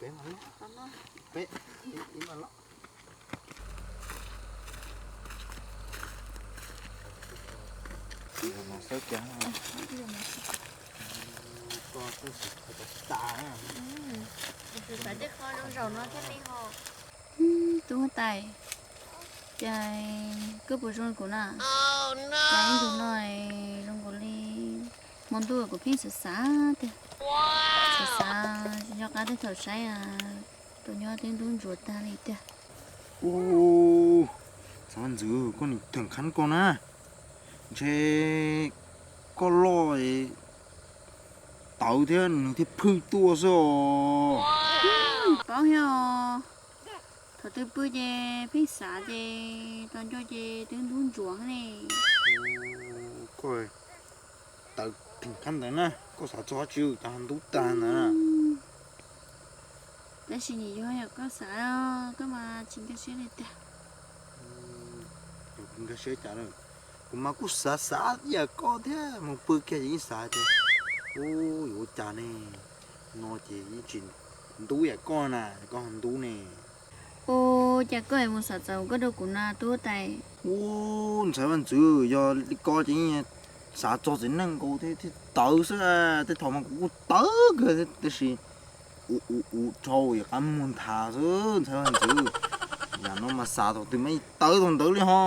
Peb, ib, ib ma los. Xawb kiag. Koj twb xav tau tas. Xav tej qho zoo zaum no thiaj li ho. Tub huab tais, cas koj puas zoo kuv na? Cas ib ntus no zoo nkaus li hmo ntuj kuv pheej xav xav tiag. Xav xav tsis nco qab tej thaum saib tus nyob twb ntub ntsuav tag li tiag. Ub, Ntxhais Vaj Ntxwv, koj nim theem qhab koj na. Ntshe koj loj tawv thiab nws thiaj phwj tuaj xwb os. Paub thiab os. Thaum twg pw ces pheej xav ces tau nco ces twb ntub ntsuav ne. Koj tawv theem qhab ntawd na, koj xav txog dab tsi cas ntub tag ntawd na. Tab sis nim yog yam koj xav, koj mas tsis nkag siab li tiag. Nkag siab cas lawm, kuv mas kuj xav xav ib yam koj thiab, mus pw kiag ces yeej xav tias, ub, yuav ua cas ne, no ces yeej tsis ntub yam koj na, koj ho ntub ne. Ua cas koj mus xav txog koj rau kuv na tub huab tais? Ub, Ntxhais Vaj Ntxwv, yog li ko ces xav txog txiv neej nkaus thiab tawv xwb, tej thaum mas kuv kuj tawv kawg tab sis ua ua ua rau yog qab muag nthav xwb Ntxhais Vaj Ntxwv. Yam no mas xav thaum twg mas tawv thaum ntawd li ho.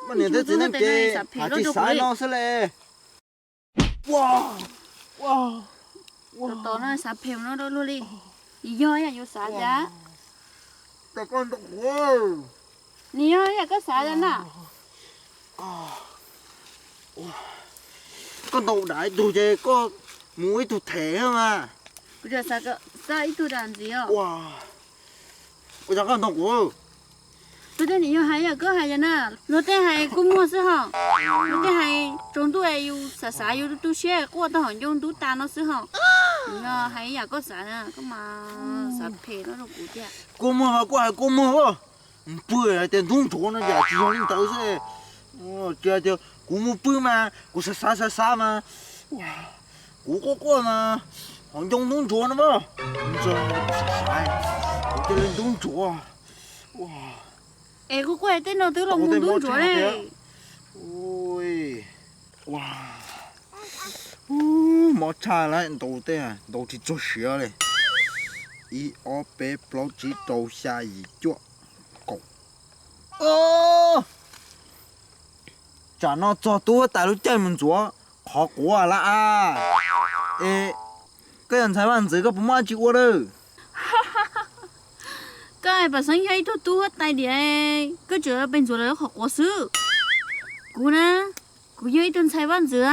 Poj niam thiab txiv neej ces xav tsis xav no xwb le. Ua, ua, ua. Tos no xav phem no rau luag li. Yog yam yuav xav cas? Tos koj ntau quav. Nws yog yam koj xav cas na? Koj ntaus dam ib tug ces koj mus ib tug them mas. Kuv xav xav ib tug dam ntxiv os. Ua cas koj ntaus kuv? Luag tej nim yog hais yam koj hais cas na, luag tej hais kua muag xwb ho. Luag tej hais tsaus ntuj yus xav xav yus tu siab quaj tau hauv ncoo ntub tas no xwb ho. Yog hais yam koj xav na, koj mas xav phem rau kuv tiag. Kua muag mas kuj hais kua muag, pw hais tias ntub ntsuav no yam tsis yog li ntawd xwb. Tias kuv mus pw mas kuv xav xav xav xav mas kuv quaj quaj mas hauv ncoo ntub ntsuav no mas. Kuv cia li ntub ntsuav. Es kuv quaj tej no twb los mus ntub ntsuav li. Mob tshaj lawm, ntaus tej ntaus tsis txog siav li. Ib ob peb plaub tsib rau xya yim cuaj kaum. Tsam no txog tub huab tais lub caij mus ntxuav qhov quav lawm a. Es koj yog ntxhais vaj ntxwv koj puas muaj dab tsi ua lawm? Koj pam xeeb yog ib tug tub huab tais diam, koj tseem pes ntxuav lawv lub qhov quav xwb. Kuv na, kuv yog ib tug ntxhais vaj ntxwv,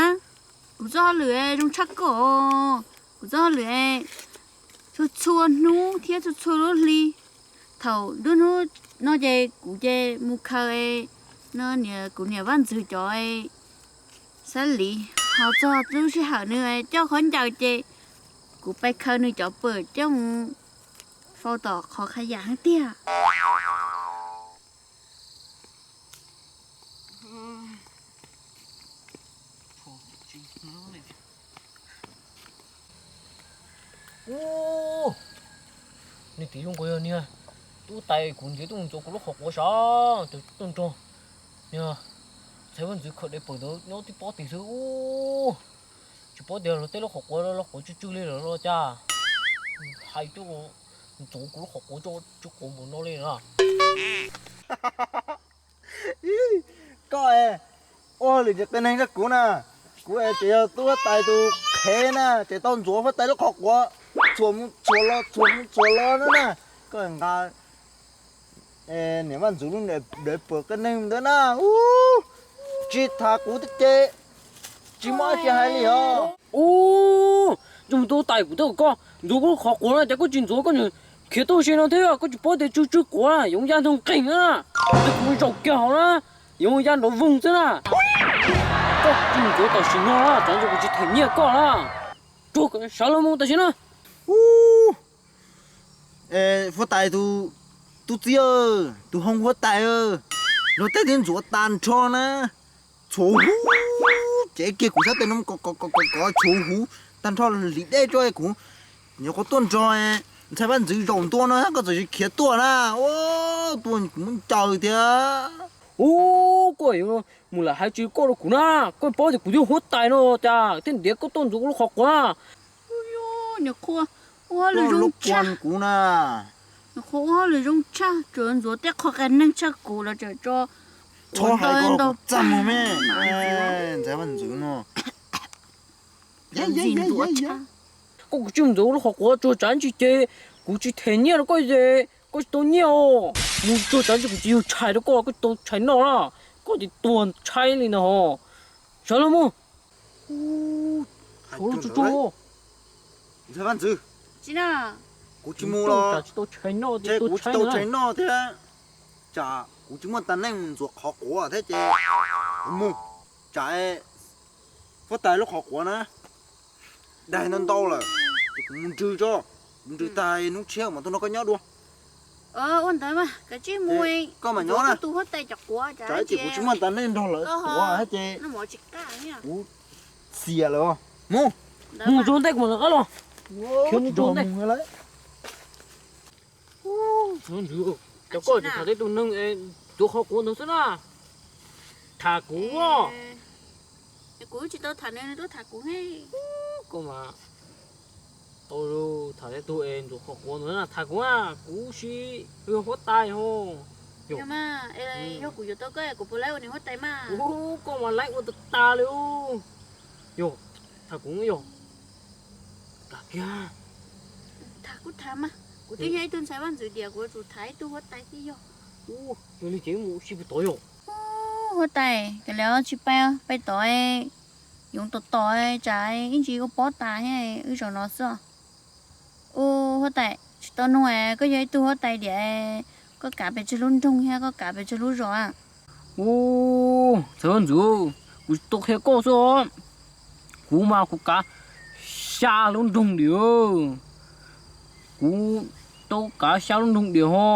kuv txoj hauj lwm zoo tshaj koj. Kuv txoj hauj lwm txhua txhua hnub thiab txhua txhua lub hli. Thaum nruab hnub no ces kuv ces mus khaws no niam kuv niam vaj ntxwv cov xab lis, ho txog lub sij hawm nws coj khaub ncaws ces kuv pais khaws nws cov pawm coj mus faus tom qhov qhab yam heev tiag. Ub, niag tim zoo nkaus yog niag tub tais kuv ntiav tuaj mus ntxuav kuv lub qhov quav sav, tuaj nrog niag ntxhais vaj ntxwv khaws daim pawm ntawd nyob tib pob tim xwb. Ub, tsis paub tias luag tej lub qhov quav los quav tsw tsw li lawm los cas. Hais tuaj ntxuav kuv lub qhov quav tsw quav npaum no li na. Koj ua hauj lwm tsis qi neeg rau kuv na. Kuv es tseem yog tub huab tais tus qhev na, tseem tau ntxuav huab tais lub qhov quav txhuam mus txhuam los txhuam mus txhuam los na na. Koj nqa niam vaj ntxwv lub daim pawm qi neeg ntawd na. Ub, tsis tham kuv tej ces tsis muaj dab tsi hais li os. Ub, zoo tub tais kuv twb kom koj ntxuav kuv lub qhov quav no ces koj tsis ntxuav, koj nyiam khiav tuaj si no thiab koj tsis paub tias tsw tsw quav yoov ya ntoog qeeg na. Ces kuv zaum kiag hauv na, yoov ya nrov voog xwb na. Koj tsis ntxuav tam sim no na, tsam ntsis kuv tsis them nyiaj koj na. Rau sawv los mus tam sim no. Huab tais tus tub txib, tus hoob huab tais, luag tej twb ntxuav tag nrho na. Txhuam huv, cev kiag kuv sab tes no kov kov kov txhuam huv tag nrho, hliv dej tso kuv nyuam qhuav tuaj nrog Ntxhais Vaj Ntxwv zaum ntua no koj txawm khiav tuaj na. Ua, tuaj kuv muab ncaws tiag. Ub, koj yuav mus lam hais tsis koj rau kuv na, koj paub tias kuv yog huab tais no cas thiaj ntiav koj tuaj ntxuav kuv lub qhov quav na. Nws qhuas ua lawm zoo tshaj, kuv na, nws qhuas ua lawm zoo tshaj, tsuas ntxuav tej qho qias neeg tshaj kuv los tseem tso. Txhob hais kom txaj muag me, ntxhais Vaj Ntxwv no. Koj, kuv tsis mus ntxuav lub qhov quav, tsuas tsam ntsis ces kuv tsis them nyiaj rau koj ces koj tsis tau nyiaj os. Mus tsuas tsam ntsis kuv tsis yug tshais rau koj, koj tsis tau tshais noj na. Koj ces tuag ntshai li ntag hos. Sawv los mus. Ntxhais Vaj Ntxwv, kuv tsis mus los tsam kuv tsis tau tshais noj thiab, tsam kuv tsis muaj tas neej mus ntxuav qhov quav thiab ces kuv mus, tsam huab tais lub qhov quav na daig ntau ntau lawm, ces kuv mus nrws tso, kuv nrws tag hnub tshiab mas tuaj nrog koj nyob dua. Ua ntawd mas kav tsij mus, koj mam nyob na, tus huab tais cov quav tsam ces kuv tsis muaj tas neej nrog lawv tuav thiab ces kuv txias lawm. Mus, mus rau ntej kuv mam rov qab los. Khiav mus rau ntej. Cov koj tsis tham tej tus neeg ntxuav qhov quav ntawd xwb na. Tham kuv os. Kuv tsis tau tham nws, nws tuaj tham kuv he. Koj mas tau tham tej tug es ntxuav qhov quav ntawd na, tham kuv na, kuv tsis yog huab tais ho. Yog mas, yog kuv yuav tau koj kuv puas laib ua niam huab tais mas? Koj mas laib ua tas tas li. Yog, tham kuv yog. Tham kiag. Tham kuj tham mas, kuv twb yog ib tug ntxhais vaj ntxwv diam, kuv yuav tsum tham ib tug huab tais thiab yog. Yog li ces mus ua si puag tod yog. Huab tais, kav liam tsis pais, pais tod yoov tom tom tsam ib ntsis ua pob tas thiab wb zaum no xwb. Ua huab tais, tsis tau nug, koj yog ib tug huab tais diam, koj kav pes tsawg lub nroog thiab koj kav pes tsawg lub zos a? Ua, ntxhais vaj ntxwv, kuv tsis tau qhia koj xwb os. Kuv mas kuv kav xya lub nroog diam. Kuv tau kav xya lub nroog diam ho.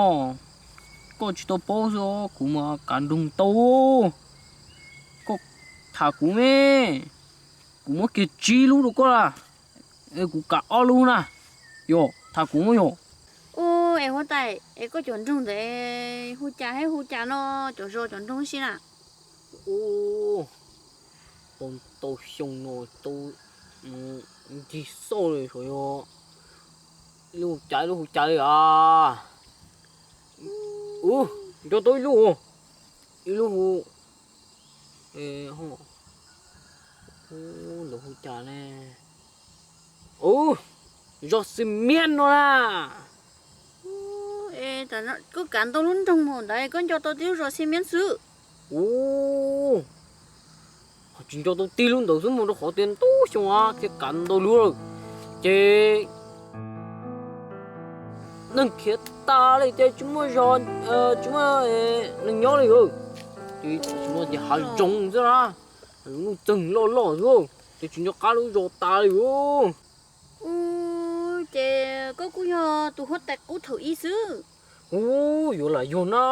Koj tsis tau paub xwb os, kuv mas kav nroog tau. Koj tham kuv me, kuv muab kiag tsib lub rau koj na, kuv kav ob lub na. Yog, tham kuv yog. Ua, es huab tais, es koj cov nroog ntawd hu cas thiab hu cas no, cov zos cov nroog si na? Ua, tau ntau xyoo no tau ncig xauj li, yog ib lub hu cas ib lub hu cas li as. Ua, nco tau ib lub, ib lub hu, ntawd hu cas ne? Ua, zos Xis Miab no na. Koj kav ntau lub nroog mus ntawd koj nco tau tib lub zos Xis Miab xwb? Ua, tsis nco tau tib lub ntawd xwb mas rau qhov tias ntau xyoo thiaj kav ntau lub lawm. Ces neeg khiav tas li ces tsis muaj zos, tsis muaj neeg nyob li. Ces tsis muaj ces hav zoov xwb na, lub txeeg loj loj xwb, ces tsis nco qab lub zos tas li. Ua, ces koj kuj yog tus huab tais qub thaum ub xwb? Ua, yuav lam yog na,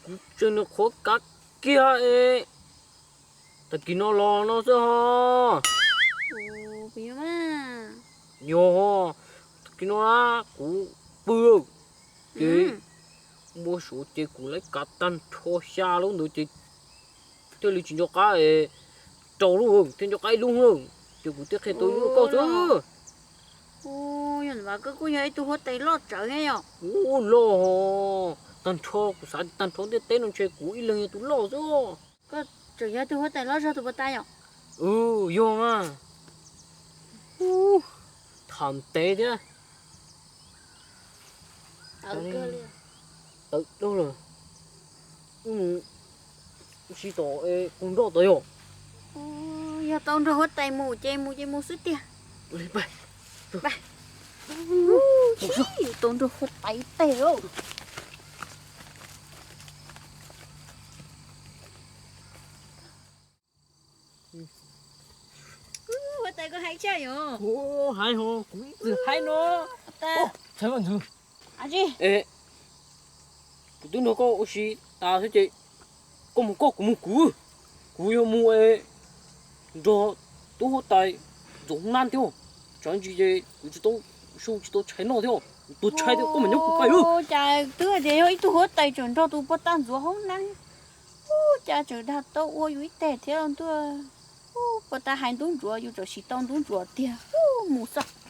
kuv tseem nws qhuav kav kiag es tag kis no los no xwb ho. Yog, tag kis no na kuv pw, ces npau suav ces kuv lawv kav tag nrho xya lub ntawd ces thiaj li tsis nco qab rau lub, thiaj nco qab ib lub lawm, ces kuv thiaj qhia tau ib lub rau koj xwb. Yog ntawd koj kuj yog ib tug huab tais loj tsawv thiab yom? Ua, loj, tag nrho kuv xav tag nrho ntiaj teb no ntshe kuv ib leeg yog tus loj xwb. Koj tseem yog tus huab tais loj zog tus puas tau yom? Yog mas. Tham ntev thiab. Tawv lawm. Wb mus ua si tom qub nroj tod yom. Yog tau nrog huab tais mus ces mus ces mus xwb tiag. Tau nrog huab tais teg. Huab tais, koj haib tshaj yom. Haib ho, kuv ib txwm haib no. Ntxhais Vaj Ntxwv, kuv twb nrog koj ua si tas xwb ces koj mus koj, kuv mus kuv. Kuv yuav mus nrog tub huab tais ntxuav hoob nab thiab, tsam ntsis ces kuv tsis tau Kuv tsis tau tshais noj thiab, kuv tshais tias koj mas nyob kuv pais. Cas twb tias yog ib tug huab tais tseem nrog tus puag ta ntxuav hauv na. Ub, cas tseem dag tau ua yus ib teg thiab ntuj. Ub, puag ta hais ntub ntsuav yus tseem sim tau ntub ntsuav tiag. Ub, mus xwb.